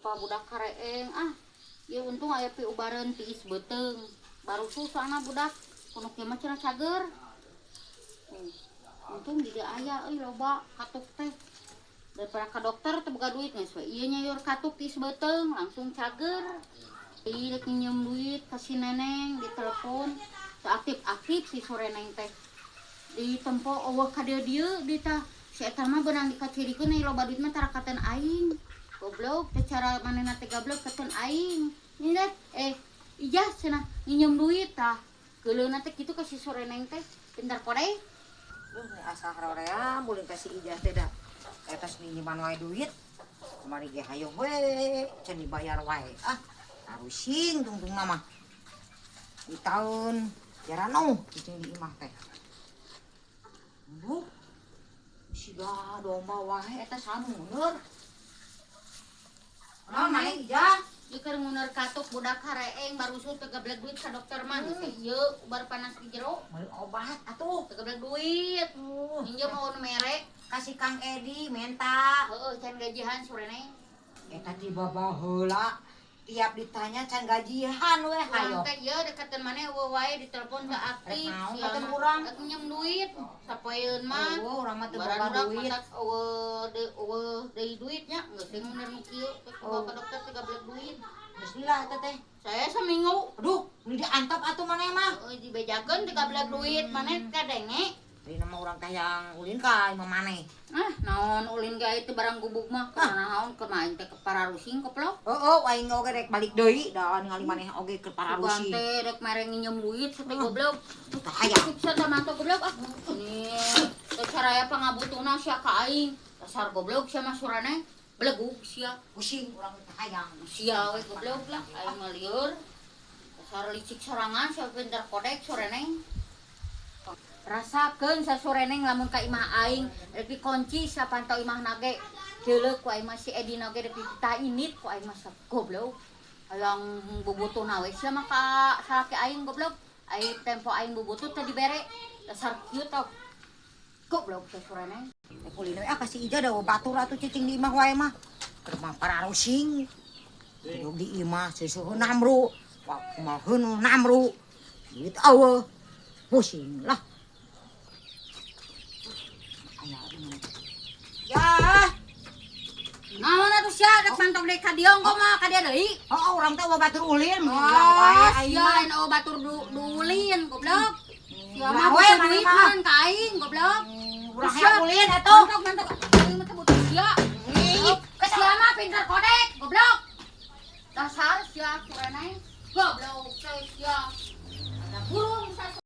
Pa budak kareeng ah. Ieu untung aya piubareun tiis beuteung. Baru susahna budak kuno kieu mah cenah cager. Untung di dieu aya euy loba katuk teh. Daripada ka dokter teu boga duit geus we ieu nyayor katuk tiis beuteung langsung cager. Ieu rek nginjem duit ka si Neneng di telepon. Teu aktif-aktif si Sureneng teh. Di tempo eueuh ka dieu-dieu di tah. Si eta mah beunang dikacirikeun euy loba duit mah tara katen aing. Goblok teh cara manehna teh gablek katen aing. Ini deh, Ijah cenah nginjem duit tah. Keuleuna teh kitu ka si Sureneng teh pintar kodeh. Duh, ni asa harorea mulin ka si Ijah teh da. Eta minjeman wae duit. Kamari ge hayoh we, can dibayar wae. Ah, harusing tungtungna mah. Di taun jarano cicing di imah teh. Duh, siga domba wae eta samuneur. Naon maneh Ijah? Ieu keur nguneur katuk budak kareeng barusul teu gablek duit ka dokter mah geus teh ieu ubar panas di jero. Meuli obat atuh. Teu gablek duit. Minjem mau nu mere. Kasih Kang Edi menta. Heeh, can gajihan Sureneng. Eta ti babaheula tiap ditanya can gajihan we hayo. Urang teh ieu deketan maneh eueuh wae ditelepon teu aktif. Rek naon Sia katen mah. Urang? Rek minjem duit sapoeun mah. Eueuh urang mah teu boga Barudak duit. Matak eueuh deui eueuh deui duitnya geus teh nguneur nu kieu teh Oh. ka dokter teh gablek duit. Geus lila eta teh. Saya seminggu. Aduh, meuni diantep atuh maneh mah. Heeh, dibejakeun teh gablek duit maneh kadenge. Tadi nama urang teh yang ulin ka imah maneh. Ah, naon ulin ge itu barang gubuk mah Ah. naon kumaha aing teh ke pararusing koplok. Heeh, aing oge rek balik deui da ningali maneh oge keur Bukan pararusing. teh rek mere nginjem duit sampai goblok. Tah hayang. Siksa teh mantu goblok ah. Ini teh caraya pangabutuhna sia ka aing. Dasar goblok sia mah Sureneng. Belegug sia. Pusing urang teh hayang. Sia we goblok lah aing mah lieur. Dasar licik sorangan sia pinter kodek Sureneng. Rasakeun sa Sureneng lamun ka imah aing rek dikunci sapantau imahna ge. Jeuleuk ku aing mah si Edina ge rek dititah init ku aing mah sa goblok. Hayang bubutuhna we sia mah ka salaki aing goblok. Ai tempo aing bubutuh teh dibere. Dasar kieu tah. Goblok teh Sureneng. Rek ulin we ah ka si Ijah da batur atuh cicing di imah wae mah. Keur mah pararusing. Duduk di imah seuseurna namru. Wah, kumaha namru. Duit eueuh. Pusing lah. Ya. Naon atuh sia rek mantog deui ka dieu engko mah ka dieu deui. Oh, urang teh batur ulin. Oh, sia lain eueuh batur duulin goblok. Sia mah Ulah we, butuh maneh duit mah. mah ka aing goblok. Urang Sia. hayang ulin atuh. Mantok mantok aing mah teh butuh sia. Ih, Sia mah pintar kodek goblok. Dasar sia Sureneng goblok teh sia. Ada burung.